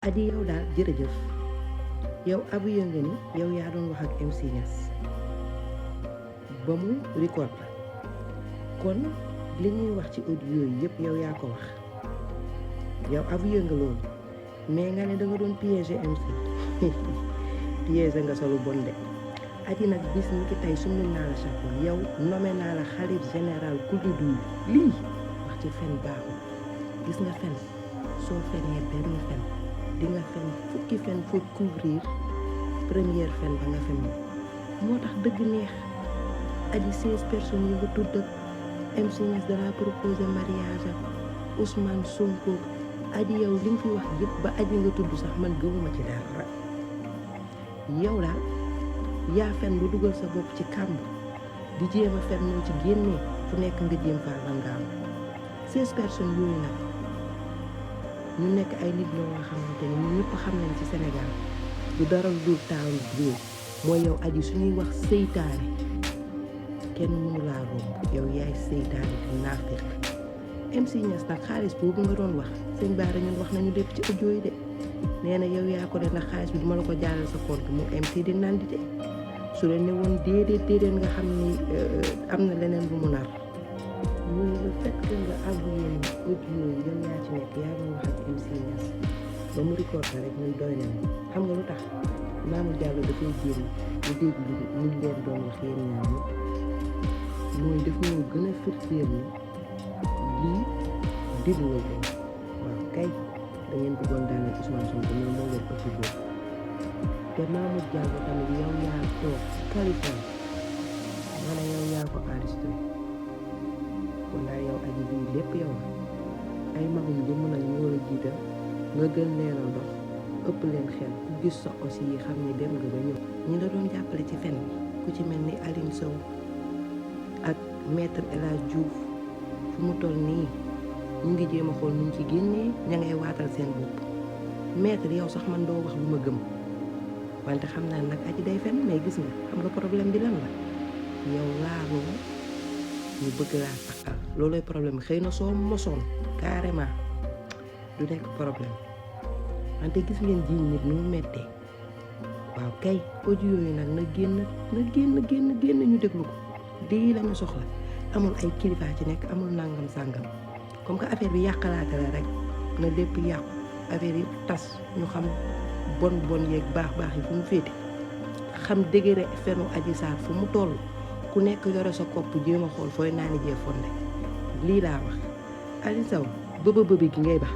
Adi yow daal jërëjëf yow avoué nga ni yow yaa doon wax ak MC Niass ba mu record la kon li ñuy wax ci audio yi yëpp yow yaa ko wax yow avoué nga loolu mais nga ne da nga doon piéger MC piéger nga solo bon de Adi nag bis ni ki tey summi naa la chapeau yow nommé naa la xalif général kulli duy lii wax ci fen baaxul gis nga fen soo fenee benn fen di nga fen fukki fen pour couvrir première fen ba nga fen moo tax dëgg neex Adi 16 personnes yi nga tudd ak MC Niass dala proposé mariage ak Ousmane Sonko Adi yow li nga fi wax yëpp ba Adi nga tudd sax man gëmuma ci dara yow daal yaa fen bu dugal sa bopp ci kàmb di jéem a fen ñoo ci génnee fu nekk nga jéem faa langaaw 16 personnes yooyu nag ñu nekk ay nit ñoo nga xamante ni ñun ñëpp xam nañ ci Sénégal du dara lu dul taalu réew mooy yow Adi suñuy wax seytaane kenn mënu laa romb yow yaay seytaane di naafiq MC Niass nag xaalis boobu nga doon wax sëñ Bara ñun wax nañu lépp ci audio yi de nee na yow yaa ko ne ndax xaalis bi duma la ko jàllal sa compte mu MC di nandi de su la ne woon déedéet nga xam ni am na leneen bu mu nar muy le fait que nga avoué ni audio yi yow yaa ci nekk yaa doon wax ak MC Niass ba mu record rek ñun doy nañu xam nga lu tax Mamour Diallo dafay génn ñu dégg ñu leen doon wax yéen ñaar ñëpp mooy daf ñoo gën a firndeel ni lii déglu la ko waaw kay da ngeen bëggoon daaneel Ousmane Sonko mais moo leen ëpp boobu te Mamour Diallo tamit yow yaa toog ci Californie nga ne yow yaa ko enregistré kon daal yow Adi bii lépp yow ay magum jëmm nag ñoo la jiital nga gën leen a dox ëpp leen xel ku gis sa aussi yi xam ni dem nga ba ñëw ñi la doon jàppale ci fen bi ku ci mel ni Aline Sow ak maître El Hadj Diouf fu mu toll nii ñu ngi jéem a xool ñu ci génnee ña ngay waatal seen bopp maître yow sax man doo wax lu ma gëm wante xam naa nag Adi day fen mais gis nga xam nga problème bi lan la yow laaloo ñu bëgg laa takkal loolooy problème bi xëy na soo mosoon carrément du nekk problème wante gis ngeen jiiñ nit nu mu mettee waaw kay audio yi nag na génn ñu déglu ko lii lañu soxla amul ay kilifa ci nekk amul nangam sàngam comme que affaire bi yàqalaate la rek na lépp yàqu affaire yi tas ñu xam bon yeeg baax yi fu mu féete xam dégere fenu Adji Sarr fu mu toll ku nekk yore sa kopp jéem a xool fooy naani jee fonde lii laa wax Aliou Sow bëba gi ngay bax